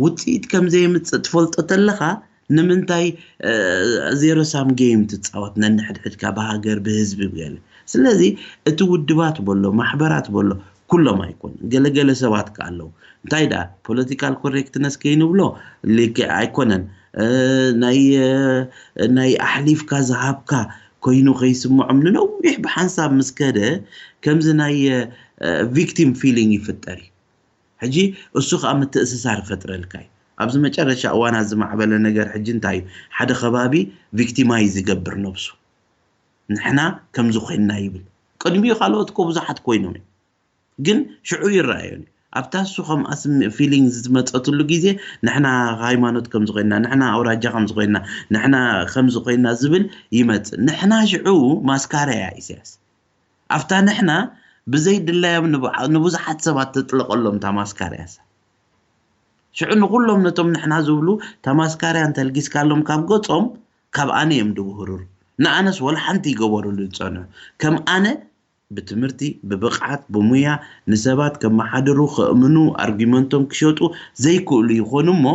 ውፅኢት ከም ዘየምፅእ ትፈልጦ ተለኻ ንምንታይ ዜሮ ሳም ጌም ትፃወት ነንሕድሕድካ ብሃገር ብህዝቢ ገለ ስለዚ እቲ ውድባት በሎ ማሕበራት በሎ ኩሎም ኣይኮን ገለገለ ሰባት ከዓ ኣለዉ እንታይ ዳ ፖለቲካል ኮሬክትነስ ከይንብሎ ልክዕ ኣይኮነን ናይ ናይ ኣሕሊፍካ ዝሃብካ ኮይኑ ከይስምዖም ንነዊሕ ብሓንሳብ ምስ ከደ ከምዚ ናይ ቪክቲም ፊሊንግ ይፍጠር እዩ ሕጂ እሱ ከዓ ምትእስሳር ይፈጥረልካ እዩ ኣብዚ መጨረሻ እዋን ዝማዕበለ ነገር ሕጂ እንታይ እዩ ሓደ ከባቢ ቪክቲማይ ዝገብር ነብሱ ንሕና ከምዚ ኮይንና ይብል ቅድሚኡ ካልኦት ኮ ብዙሓት ኮይኖም እዮም ግን ሽዑ ይረኣዮን ኣብታ እሱ ከምኣ ፊሊንግ ዝመፀትሉ ግዜ ንሕና ሃይማኖት ከም ዝኾይንና ንሕና ኣውራጃ ከም ዝኾይንና ንሕና ከም ዝኾይንና ዝብል ይመፅእ ንሕና ሽዑ ማስካረያ ኢሳያስ ኣብታ ንሕና ብዘይ ድላዮም ንብዙሓት ሰባት ተጥለቀሎም እታ ማስካረያ ሽዑ ንኩሎም ነቶም ንሕና ዝብሉ እታ ማስካረያ እንተልጊስካሎም ካብ ገፆም ካብ ኣነ እዮም ድብህሩር ንኣነስ ወላ ሓንቲ ይገበሩሉ ዝፀንሑ ከም ኣነ ብትምህርቲ፣ ብብቕዓት፣ ብሙያ ንሰባት ከመሓድሩ፣ ከእምኑ፣ ኣርጊመንቶም ክሸጡ ዘይክእሉ ይኾኑ እሞ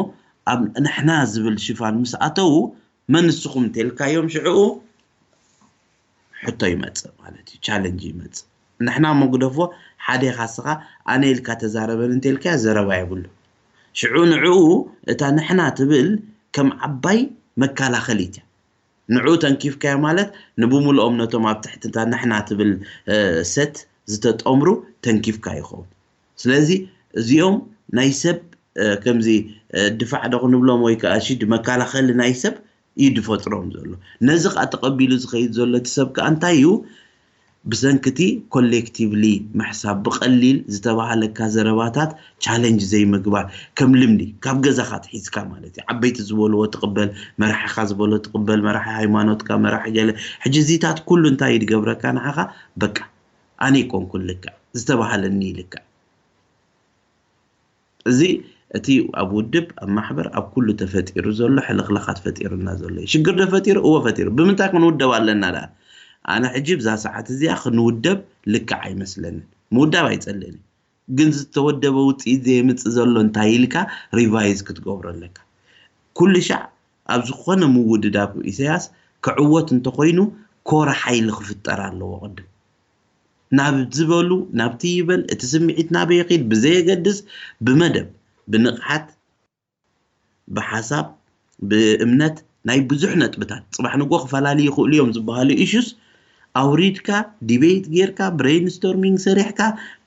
ኣብ ንሕና ዝብል ሽፋን ምስ ኣተዉ መን ንስኹም እንተልካዮም ሽዕኡ ሕቶ ይመጽእ ማለት እዩ፣ ቻለንጅ ይመጽእ። ንሕና እሞ ግደፎ፣ ሓደ ኢኻ እስኻ፣ ኣነ ኢልካ ተዛረበኒ እንተልካዮ ዘረባ የብሉን። ሽዑ ንዕኡ እታ ንሕና ትብል ከም ዓባይ መከላኸሊት እያ። ንዑ ተንኪፍካዮ ማለት ንብምልኦም ነቶም ኣብ ትሕቲ እታ ንሕና ትብል ሰት ዝተጠምሩ ተንኪፍካ ይኸውን። ስለዚ እዚኦም ናይ ሰብ ከምዚ ድፋዕ ዶ ክንብሎም ወይ ከዓ ሽድ መከላኸሊ ናይ ሰብ እዩ ዝፈጥሮም ዘሎ። ነዚ ከዓ ተቐቢሉ ዝኸይድ ዘሎ እቲ ሰብ ከዓ እንታይ እዩ? ብሰንክቲ ኮሌክቲቭሊ ምሕሳብ ብቐሊል ዝተባህለካ ዘረባታት ቻለንጅ ዘይምግባር ከም ልምዲ ካብ ገዛኻ ትሒዝካ ማለት እዩ። ዓበይቲ ዝበልዎ ትቕበል፣ መራሕኻ ዝበሎ ትቕበል፣ መራሒ ሃይማኖትካ፣ መራሒ ገለ። ሕጂ እዚታት ኩሉ እንታይ እዩ ዝገብረካ ንዓኻ? በቃ ኣነ ይኮንኩን ልክዕ፣ ዝተባህለኒ እዩ ልክዕ። እዚ እቲ ኣብ ውድብ ኣብ ማሕበር ኣብ ኩሉ ተፈጢሩ ዘሎ ሕልኽላኻት ፈጢሩና ዘሎ እዩ። ሽግር ዶ ፈጢሩ? እወ ፈጢሩ። ብምንታይ ክንውደብ ኣለና ደኣ? ኣነ ሕጂ ብዛ ሰዓት እዚኣ ክንውደብ ልክዕ ኣይመስለንን። ምውዳብ ኣይጸልእን እዩ። ግን ዝተወደበ ውፅኢት ዘየምፅእ ዘሎ እንታይ ኢልካ ሪቫይዝ ክትገብሮ ኣለካ። ኩሉ ሻዕ ኣብ ዝኾነ ምውድዳብ ኢሳያስ ክዕወት እንተኾይኑ ኮረ ሓይሊ ክፍጠር ኣለዎ ቅድም ናብ ዝበሉ ናብቲ ይበል እቲ ስምዒት ናበይ ይኸይድ ብዘየገድስ ብመደብ ብንቕሓት ብሓሳብ ብእምነት ናይ ብዙሕ ነጥብታት ፅባሕ ንጎ ክፈላልዩ ይኽእሉ እዮም ዝበሃሉ ኢሹስ ኣውሪድካ ዲቤት ጌርካ ብሬንስቶርሚንግ ሰሪሕካ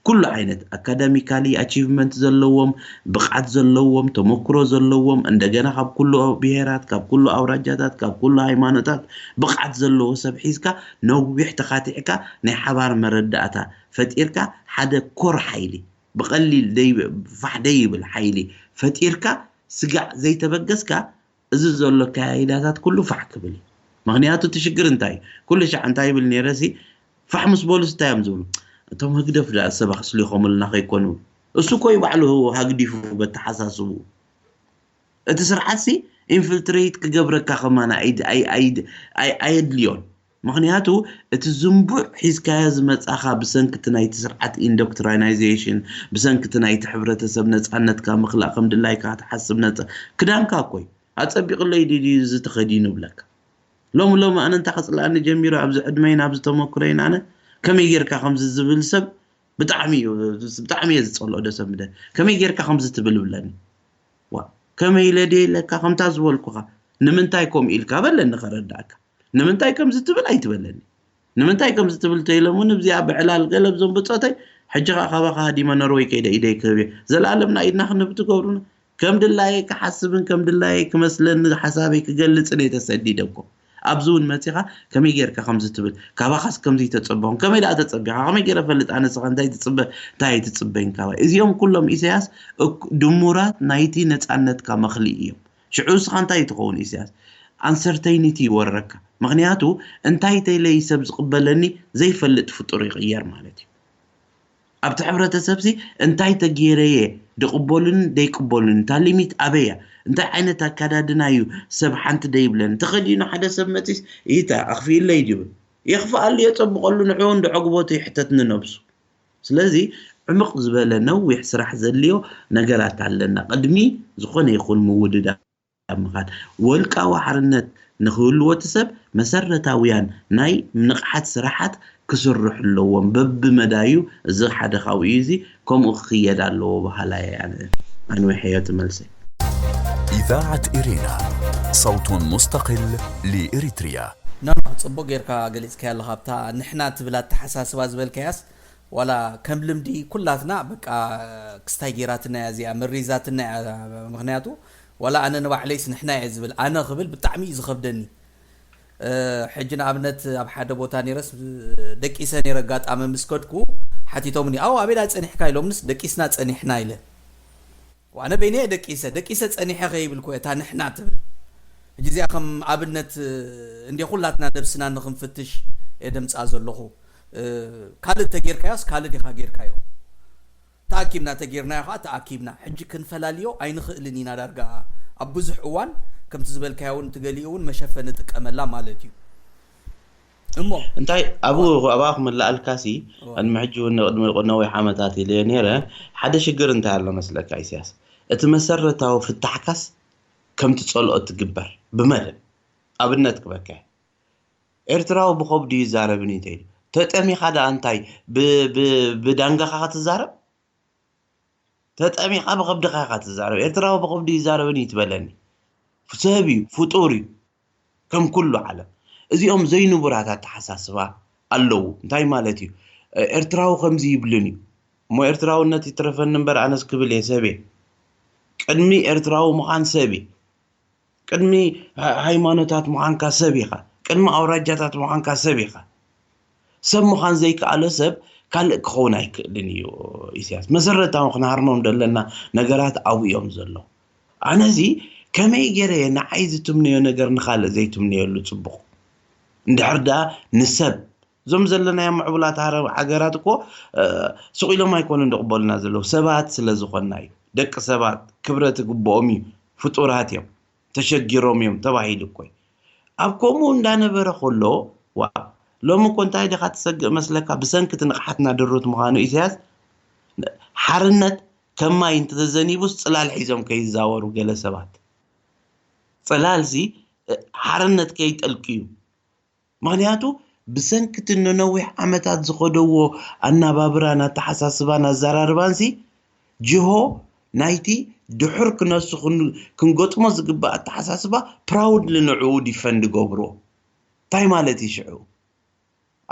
ኩሉ ዓይነት ኣካዳሚካሊ ኣቺቭመንት ዘለዎም ብቕዓት ዘለዎም ተመክሮ ዘለዎም እንደገና ካብ ኩሉ ብሄራት ካብ ኩሉ ኣውራጃታት ካብ ኩሉ ሃይማኖታት ብቕዓት ዘለዎ ሰብ ሒዝካ ነዊሕ ተኻቲዕካ ናይ ሓባር መረዳእታ ፈጢርካ ሓደ ኮር ሓይሊ ብቐሊል ፋሕ ደይብል ሓይሊ ፈጢርካ ስጋዕ ዘይተበገስካ እዚ ዘሎ ኣካያይዳታት ኩሉ ፋሕ ክብል እዩ። ምኽንያቱ እቲ ሽግር እንታይ እዩ? ኩሉ ሻዕ እንታይ ይብል ነይረ ሲ ፋሕ ምስ በሉስ እንታይ እዮም ዝብሉ? እቶም ህግደፍ ደኣ ሰብ ኣስሊኾምልና ከይኮኑ እሱ እኮ እዩ ባዕሉ ሃግዲፉ በተሓሳስቡ እቲ ስርዓት ሲ ኢንፍልትሬት ክገብረካ ከማን ኣየድልዮን። ምኽንያቱ እቲ ዝንቡዕ ሒዝካዮ ዝመጻኻ ብሰንክቲ ናይቲ ስርዓት ኢንዶክትሪናይዜሽን፣ ብሰንክቲ ናይቲ ሕብረተሰብ ነጻነትካ ምኽላእ፣ ከም ድላይካ ክትሓስብ ነጻ ክዳንካ እኮ እዩ። ኣጸቢቕለይ ድዩ እዚ ተኸዲኑ ብለካ። ሎሚ ሎሚ ኣነ እንታይ ከጽልኣኒ ጀሚሩ ኣብዚ ዕድመይን ኣብዚ ተመክሮይን ኣነ ከመይ ጌርካ ከምዚ ዝብል ሰብ ብጣዕሚ እዩ ብጣዕሚ እየ ዝጸልኦ ደሰምደ ከመይ ጌርካ ከምዚ ትብል ብለኒ ዋ ከመይ ኢለ ድየ ኢለካ ከምታ ዝበልኩኻ ንምንታይ ከምኡ ኢልካ በለኒ ከረዳእካ ንምንታይ ከምዚ ትብል ኣይትበለኒ ንምንታይ ከምዚ ትብል ተይሎም እውን እዚኣ ብዕላል ገለ ብዞም ብጾተይ ሕጂ ኸዓ ካባኻ ሃዲመ ኖርወይ ከይደ ኢደይ ክህብ እየ ዘለኣለምና ኢድና ክንህብ ትገብሩና ከም ድላየ ክሓስብን ከም ድላየ ክመስለኒ ሓሳበይ ክገልጽን እየ ተሰዲደ እኮ ኣብዚ እውን መጺኻ ከመይ ጌርካ ከምዚ ትብል ካባኻስ ከምዚ ተጸበኹም ከመይ ደኣ ተጸቢኻ ከመይ ጌረ ፈልጥ ኣነ ስኻ እንታይ ትጽበ እንታይ ኣይትጽበይን ካባይ እዚኦም ኩሎም ኢሳያስ ድሙራት ናይቲ ነጻነትካ መኽልኢ እዮም ሽዑ ስኻ እንታይ ትኸውን ኢሳያስ ኣንሰርተይኒቲ ይወረካ ምኽንያቱ እንታይ ተይለይ ሰብ ዝቕበለኒ ዘይፈልጥ ፍጡር ይቕየር ማለት እዩ ኣብቲ ሕብረተሰብሲ እንታይ ተገይረየ ድቕበሉን ደይቅበሉን እታ ሊሚት ኣበያ እንታይ ዓይነት ኣካዳድና እዩ ሰብ ሓንቲ ደይብለን ተኸዲኑ ሓደ ሰብ መፂስ ይታ ኣኽፊእለይ ድብል የኽፍኣሉ የፀብቐሉ ንዕኡ እንድዐግቦቱ ይሕተት ንነብሱ ስለዚ ዕምቕ ዝበለ ነዊሕ ስራሕ ዘድልዮ ነገራት ኣለና ቅድሚ ዝኾነ ይኹን ምውድዳ ምኻድ። ወልቃዊ ሓርነት ንኽህልዎ እቲ ሰብ መሰረታውያን ናይ ንቕሓት ስራሓት ክስርሑ ኣለዎም። በብመዳዩ እዚ ሓደ ካብኡ እዩ። እዚ ከምኡ ክኽየድ ኣለዎ በሃላይ እየ ኣነ። ኣንዊሐዮ እቲ መልሰይ። إذاعة إرينا، صوت مستقل لإريتريا. ኖኖ ጽቡቅ ጌርካ ገሊጽካያ ኣለኻ ኣብታ ንሕና ትብል ኣተሓሳስባ ዝበልካያስ ዋላ ከም ልምዲ ኩላትና በቃ ክስታይ ጌራትና እያ እዚኣ መሪዛትና እያ ምክንያቱ ዋላ ኣነ ንባዕለይስ ንሕና እየ ዝብል ኣነ ክብል ብጣዕሚ እዩ ዝኸብደኒ ሕጂ ንኣብነት ኣብ ሓደ ቦታ ነረስ ደቂሰ ነረ ኣጋጣሚ ምስ ከድኩ ሓቲቶምኒ ኣው ኣበይ ዳ ጸኒሕካ ኢሎምንስ ደቂስና ጸኒሕና ኢለ ዋነ በይነ ደቂሰ ደቂሰ ጸኒሐ ከይብል ኮ እታ ንሕና ትብል ሕጂ እዚኣ ከም ኣብነት እንደ ኩላትና ነብስና ንክንፍትሽ እየ ደምጻ ዘለኹ ካልእ ተጌርካዮስ ካልእ ዲኻ ጌርካዮ ተኣኪብና ተጌርናዮ ከዓ ተኣኪብና ሕጂ ክንፈላልዮ ኣይንኽእልን ኢና ዳርጋ ኣብ ብዙሕ እዋን ከምቲ ዝበልካዮ እውን ትገሊኡ እውን መሸፈ ንጥቀመላ ማለት እዩ እሞ እንታይ ኣብኡ ኣብኣ ክምልኣልካሲ ቅድሚ ሕጂ እውን ንቅድሚ ነዊሕ ዓመታት ኢለዮ ነይረ ሓደ ሽግር እንታይ ኣሎ መስለካ ኢሳያስ እቲ መሰረታዊ ፍታሕካስ ከምቲ ጸልኦ ትግበር ብመደብ ኣብነት ክበካ ኤርትራዊ ብኸብዱ ይዛረብን እዩ ተይሉ ተጠሚኻ ደኣ እንታይ ብዳንጋኻ ክትዛረብ ተጠሚኻ ብኸብድኻ ኢኻ ትዛረብ ኤርትራዊ ብኸብዱ ይዛረብን እዩ ትበለኒ ሰብ እዩ ፍጡር እዩ ከም ኩሉ ዓለም እዚኦም ዘይንቡራት ኣተሓሳስባ ኣለዉ እንታይ ማለት እዩ ኤርትራዊ ከምዚ ይብልን እዩ እሞ ኤርትራውነት ይትረፈኒ እምበር ኣነስ ክብል እየ ሰብ እየ ቅድሚ ኤርትራዊ ምዃን ሰብ እዩ ቅድሚ ሃይማኖታት ምዃንካ ሰብ ኢኻ ቅድሚ ኣውራጃታት ምዃንካ ሰብ ኢኻ ሰብ ምዃን ዘይከኣሎ ሰብ ካልእ ክኸውን ኣይክእልን እዩ ኢሳያስ መሰረታዊ ክንሃርሞም ዘለና ነገራት ኣብኡ እዮም ዘለዉ ኣነዚ ከመይ ገይረ እየ ንዓይ ዝትምነዮ ነገር ንኻልእ ዘይትምነየሉ ፅቡቕ እንድሕር ደኣ ንሰብ እዞም ዘለናዮ ምዕቡላት ሃገራት እኮ ስቕ ኢሎም ኣይኮኑን ዝቕበሉና ዘለዉ ሰባት ስለ ዝኾንና እዩ ደቂ ሰባት ክብረት ይግብኦም እዩ ፍጡራት እዮም ተሸጊሮም እዮም ተባሂሉ እኮ እዩ ኣብ ከምኡ እንዳነበረ ከሎ ዋ ሎሚ እኮ እንታይ ዲኻ ትሰግእ መስለካ ብሰንኪ እቲ ንቕሓትና ድሩት ምዃኑ ኢሳያስ ሓርነት ከም ማይ እንተተዘኒቡስ ጽላል ሒዞም ከይዛወሩ ገለ ሰባት ጽላልሲ ሓርነት ከይጠልቅዩ ምኽንያቱ ብሰንኪ እቲ ንነዊሕ ዓመታት ዝኸደዎ ኣናባብራን ኣተሓሳስባን ኣዘራርባንሲ ጅሆ ናይቲ ድሑር ክነሱ ክንገጥሞ ዝግባእ ኣተሓሳስባ ፕራውድሊ ንዕኡ ዲፈንድ ገብርዎ እንታይ ማለት እዩ ሽዑ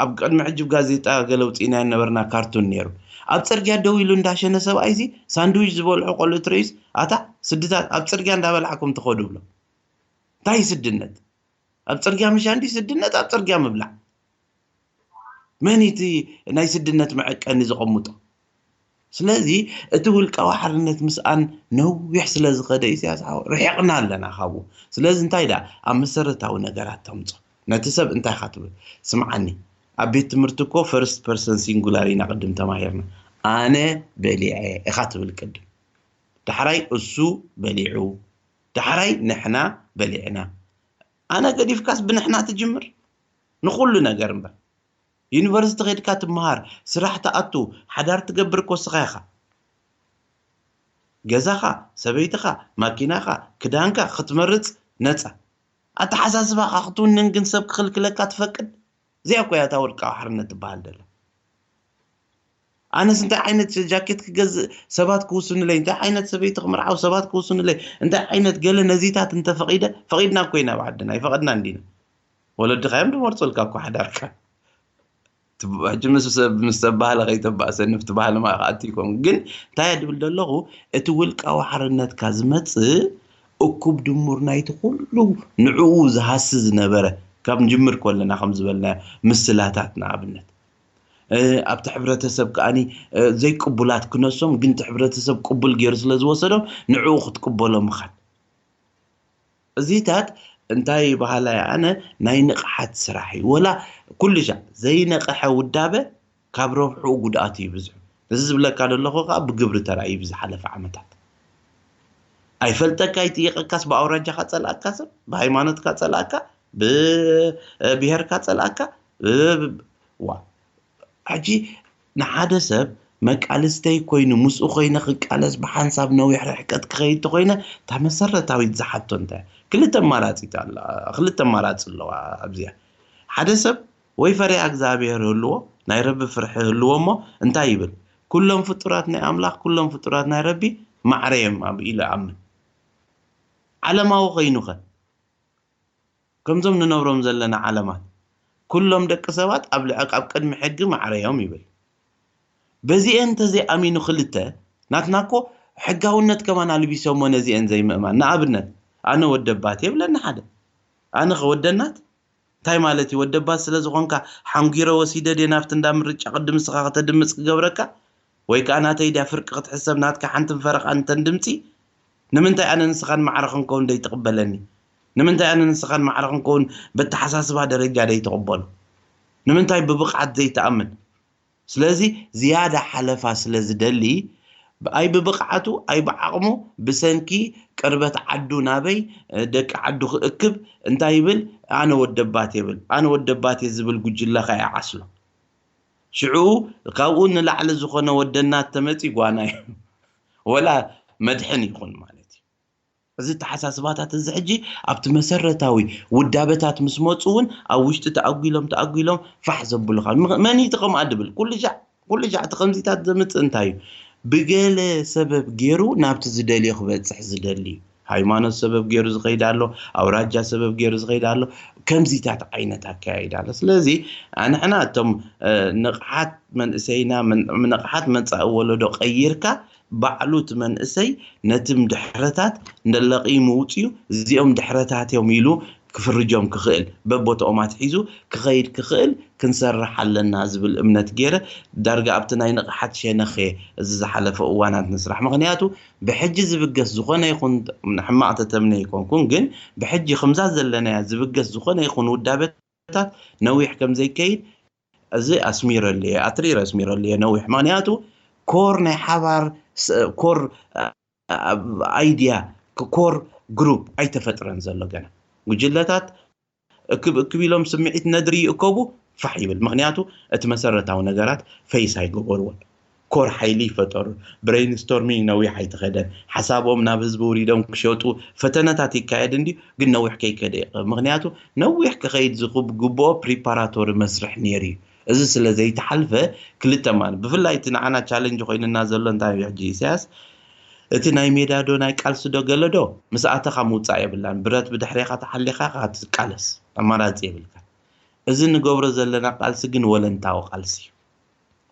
ኣብ ቅድሚ ሕጂ ጋዜጣ ገለ ውፅኢና ነበርና ካርቱን ነይሩ ኣብ ፅርግያ ደው ኢሉ እንዳሸነ ሰብኣይሲ ሳንድዊች ዝበልዑ ቆልዑ ትርእዩስ ኣታ ስድታት ኣብ ፅርግያ እንዳበላዕኩም ትኸዱ ብሎ እንታይ ስድነት ኣብ ፅርግያ ምሻ እንዲ ስድነት ኣብ ፅርግያ ምብላዕ መን እቲ ናይ ስድነት መዐቀኒ ዘቐምጦ ስለዚ እቲ ውልቃዊ ሓርነት ምስኣን ነዊሕ ስለ ዝኸደ ኢሳያስ ሓው ርሒቕና ኣለና ካብኡ ስለዚ እንታይ ደኣ ኣብ መሰረታዊ ነገራት ተምጾ ነቲ ሰብ እንታይ ኢኻ ትብል ስምዓኒ ኣብ ቤት ትምህርቲ እኮ ፈርስት ፐርሰን ሲንጉላር ኢና ቅድም ተማሂርና ኣነ በሊዐ ኢኻ ትብል ቅድም ዳሕራይ እሱ በሊዑ ዳሕራይ ንሕና በሊዕና። ኣነ ገዲፍካስ ብንሕና ትጅምር ንኹሉ ነገር እምበር። ዩኒቨርሲቲ ኸድካ ትመሃር፣ ስራሕ ትኣቱ፣ ሓዳር ትገብር ኮስኻ ኢኻ። ገዛኻ፣ ሰበይትኻ፣ ማኪናኻ፣ ክዳንካ ክትመርጽ ነጻ። ኣተሓሳስባኻ ክትውንን ግን ሰብ ክኽልክለካ ትፈቅድ? እዚኣ እኮ እያ እታ ውልቃዊ ሓርነት ትበሃል ደላ። ኣነስ እንታይ ዓይነት ጃኬት ክገዝእ ሰባት ክውስኑለይ፣ እንታይ ዓይነት ሰበይቲ ክምርዓው ሰባት ክውስኑለይ፣ እንታይ ዓይነት ገለ ነዚታት እንተፈቒደ፣ ፈቒድና እኮ ኢና ኣብ ዓድና፣ ኣይፈቐድና እንዲና። ወለድኻ እዮም ድመርጹልካ እኮ ሓዳርካ። ትብ-፣ ሕጂ ምስ ሰብ፣ ምስ ሰብ ባህሊ ከይተባእሰኒ፣ ብቲ ባህሊ ማእኻ ኣትይኮም። ግን እንታይ እየ ድብል ዘለኹ፣ እቲ ውልቃዊ ሓርነትካ ዝመጽእ እኩብ ድሙር ናይቲ ኩሉ ንዕኡ ዝሃሲ ዝነበረ፣ ካብ ንጅምር ከለና ከም ዝበልናዮ ምስላታት ንኣብነት፣ እ፣ ኣብቲ ሕብረተሰብ ከኣኒ፣ እ፣ ዘይቅቡላት ክነሶም፣ ግን እቲ ሕብረተሰብ ቅቡል ገይሩ ስለ ዝወሰዶም ንዕኡ ክትቅበሎ ምኻድ። እዚታት እንታይ በሃላይ ኣነ ናይ ንቕሓት ስራሕ እዩ። ወላ ኩሉ ሻዕ ዘይነቕሐ ውዳበ ካብ ረብሕኡ ጉድኣቱ ይብዝሑ። እዚ ዝብለካ ዘለኹ ከኣ ብግብሪ ተራእዩ ብዝሓለፈ ዓመታት። ኣይፈልጠካ ኣይጥየቐካስ ብኣውራጃኻ ጸላእካ ሰብ፣ ብሃይማኖትካ ጸላእካ፣ ብብሄርካ ጸላእካ፣ ብ-፣ ዋ። ሕጂ ንሓደ ሰብ መቃልስተይ ኮይኑ ምስኡ ኮይነ ክቃለስ ብሓንሳብ ነዊሕ ርሕቀት ክኸይድ ተኮይነ እታ መሰረታዊት ዝሓቶ እንታይ? ክልተ ኣማራጺት ኣላ፣ ክልተ ኣማራጺ ኣለዋ ኣብዚኣ። ሓደ ሰብ ወይ ፈሪሃ እግዚኣብሔር ህልዎ፣ ናይ ረቢ ፍርሒ ህልዎ እሞ እንታይ ይብል? "ኩሎም ፍጡራት ናይ ኣምላኽ፣ ኩሎም ፍጡራት ናይ ረቢ ማዕረ እዮም" ኣብ ኢሉ ይኣምን። ዓለማዊ ኮይኑኸ? ከምዞም ንነብሮም ዘለና ዓለማት፣ "ኩሎም ደቂ ሰባት ኣብ ልዕቅ ኣብ ቅድሚ ሕጊ ማዕረ እዮም" ይብል። በዚኤን እንተዘይኣሚኑ ክልተ፣ ናትና እኮ ሕጋውነት ከማን ኣልቢሶሞ ነዚኤን ዘይምእማን። ንኣብነት፣ ኣነ ወደባት የብለኒ ሓደ። ኣነ ከ ወደናት? እንታይ ማለት እዩ? ወደባት ስለ ዝኾንካ ሓንጊረ ወሲደ ድየ ናብቲ እንዳ ምርጫ ቅድም ንስኻ ከተድምጽ ክገብረካ? ወይ ከኣ ናተይ ድያ ፍርቂ ክትሕሰብ ናትካ ሓንትን ፈረቓን እንተን ድምጺ? ንምንታይ ኣነ ንስኻን ማዕረ ክንከውን ደይትቕበለኒ? ንምንታይ ኣነ ንስኻን ማዕረ ክንከውን በተሓሳስባ ደረጃ ደይትቕበሎ? ንምንታይ ብብቕዓት ዘይትኣምን? ስለዚ ዝያዳ ሓለፋ ስለ ዝደሊ፣ ኣይ ብብቕዓቱ፣ ኣይ ብዓቕሙ፣ ብሰንኪ ቅርበት ዓዱ ናበይ፣ እ፣ ደቂ ዓዱ ክእክብ እንታይ ይብል? "ኣነ ወደባት" ይብል። "ኣነ ወደባት እየ" ዝብል ጉጅለ ከኣ ይዓስሎ። ሽዑ ካብኡ ንላዕሊ ዝኾነ ወደናት ተመጺ ጓና እዩ። ወላ መድሕን ይኹን ማለት እዩ። እዚ ተሓሳስባታት እዚ ሕጂ ኣብቲ መሰረታዊ ውዳበታት ምስ መጹ እውን ኣብ ውሽጢ ተኣጒሎም፣ ተኣጒሎም ፋሕ ዘብሉኻ። ምኽ-፣ መን እዩ እቲ ከምኣ ድብል? ኩሉ ሻዕ፣ ኩሉ ሻዕ እቲ ከምዚታት ዘምጽእ እንታይ እዩ? ብገለ ሰበብ ገይሩ ናብቲ ዝደልዮ ክበጽሕ ዝደሊ እዩ። ሃይማኖት ሰበብ ገይሩ ዝኸይድ ኣሎ፣ ኣውራጃ ሰበብ ገይሩ ዝኸይድ ኣሎ፣ ከምዚታት ዓይነት ኣካያይዳ ኣሎ። ስለዚ ንሕና እቶም፣ እ፣ ንቕሓት መንእሰይና፣ ምን-፣ ንቕሓት መጻኢ ወለዶ ቀይርካ፣ ባዕሉ እቲ መንእሰይ ነቲ ድሕረታት እንደለቒ ምውጽኡ፣ እዚኦም ድሕረታት እዮም ኢሉ ክፍርጆም ክኽእል፣ በቦትኦም ኣትሒዙ ክኸይድ ክኽእል ክንሰርሕ ኣለና ዝብል እምነት ገይረ፣ ዳርጋ ኣብቲ ናይ ንቕሓት ሸነኽ እየ እዚ ዝሓለፈ እዋናት ንስራሕ። ምኽንያቱ ብሕጂ ዝብገስ ዝኾነ ይኹን ሕማቕ ተተምነ ኣይኮንኩን፣ ግን ብሕጂ ከምዛ ዘለናያ ዝብገስ ዝኾነ ይኹን ውዳበታት ነዊሕ ከም ዘይከይድ እዚ ኣስሚረሉ እየ፣ ኣትሪር ኣስሚረሉ እየ ነዊሕ። ምኽንያቱ ኮር ናይ ሓባር ስ-፣ ኮር፣ አ-፣ አ-፣ ኣይድያ፣ ኮር ግሩፕ ኣይተፈጥረን ዘሎ ገና። ጉጅለታት እክብ እክብ ኢሎም ስምዒት ነድሪ ይእከቡ፣ ፋሕ ይብል። ምኽንያቱ እቲ መሰረታዊ ነገራት ፈይስ ኣይገበርዎን። ኮር ሓይሊ ይፈጠሩ። ብሬይንስቶርሚንግ ነዊሕ ኣይተኸደን። ሓሳቦም ናብ ህዝቢ ውሪዶም ክሸጡ ፈተነታት ይካየድ እንድዩ፣ ግን ነዊሕ ከይከደ ይቕረብ። ምኽንያቱ ነዊሕ ክኸይድ ዝግብኦ ፕሪፓራቶሪ መስርሕ ነይሩ እዩ። እዚ ስለ ዘይተሓልፈ ክልተ ማለት፣ ብፍላይ እቲ ንዓና ቻለንጅ ኮይንና ዘሎ እንታይ እዩ ሕጂ ኢሳያስ? እቲ ናይ ሜዳ ዶ ናይ ቃልሲ ዶ ገለ ዶ ምስ ኣተኻ ምውጻእ የብላን። ብረት ብድሕሬኻ ተሓሊኻ ኢኻ ትቃለስ፣ ኣማራጺ የብልካ። እዚ ንገብሮ ዘለና ቃልሲ ግን ወለንታዊ ቃልሲ እዩ።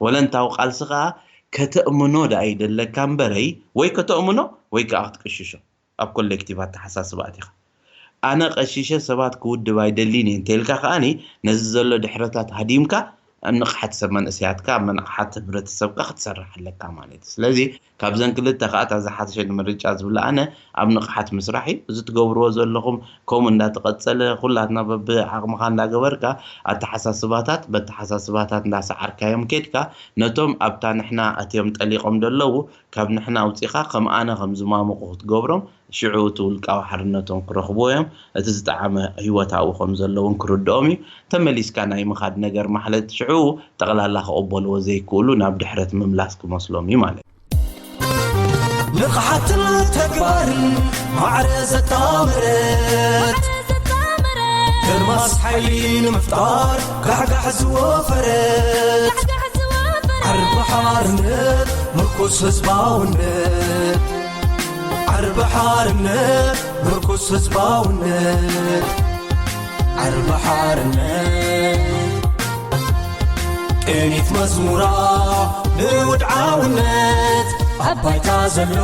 ወለንታዊ ቃልሲ ከኣ ከተእምኖ ደኣ ይደለካ እምበረይ፣ ወይ ከተእምኖ ወይ ከኣ ክትቅሽሾ ኣብ ኮሌክቲቭ ኣተሓሳስባ ኣቲኻ። ኣነ ቀሺሸ ሰባት ክውድብ ኣይደሊን እየ እንተኢልካ ከኣኒ ነዚ ዘሎ ድሕረታት ሃዲምካ ኣብ ንቕሓት ሰብ መንእሰያትካ፣ ኣብ ንቕሓት ሕብረተሰብካ ክትሰርሕ ኣለካ ማለት እዩ። ስለዚ ካብዘን ክልተ ከኣ እታ ዝሓሸ ንምርጫ ዝብላ ኣነ ኣብ ንቕሓት ምስራሕ እዩ። እዚ ትገብርዎ ዘለኹም ከምኡ እንዳተቐጸለ ኩላትና በብዓቕምኻ እንዳገበርካ ኣተሓሳስባታት በተሓሳስባታት እንዳሰዓርካዮም ኬድካ ነቶም ኣብታ ንሕና ኣትዮም ጠሊቖም ደለዉ ካብ ንሕና ኣውጺኻ ከም ኣነ ከም ዝማሙቑ ክትገብሮም ሽዑ እቲ ውልቃዊ ሓርነቶም ክረኽብዎ እዮም። እቲ ዝጠዓመ ህይወት ኣብኡ ከም ዘለውን ክርድኦም እዩ። ተመሊስካ ናይ ምኻድ ነገር ማሕለት ሽዑ ጠቕላላ ክቕበልዎ ዘይክእሉ ናብ ድሕረት ምምላስ ክመስሎም እዩ ማለት እዩ። ንቕሓትን ተግባርን ማዕረ ዘጣመረት ግርማስ ሓይሊ ንምፍጣር ጋሕጋሕ ዝወፈረት ዓርቢ ሓርነት ምርኩስ ህዝባውነት ዓርቢ ሓርነት ምርኩስ ህዝባውነት ዓርቢ ሓርነት ቅኒት መዝሙራ ንውድዓውነት ኣብ ባይታ ዘሎ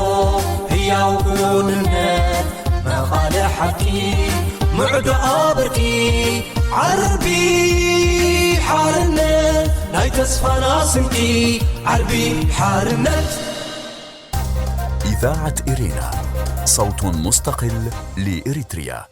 ህያው ክውንነት መቓለ ሓቂ ምዕዶ ኣበርቂ ዓርቢ ሓርነት ናይ ተስፋና ስንቂ ዓርቢ ሓርነት إذاعة إرينا، صوت مستقل لإريتريا.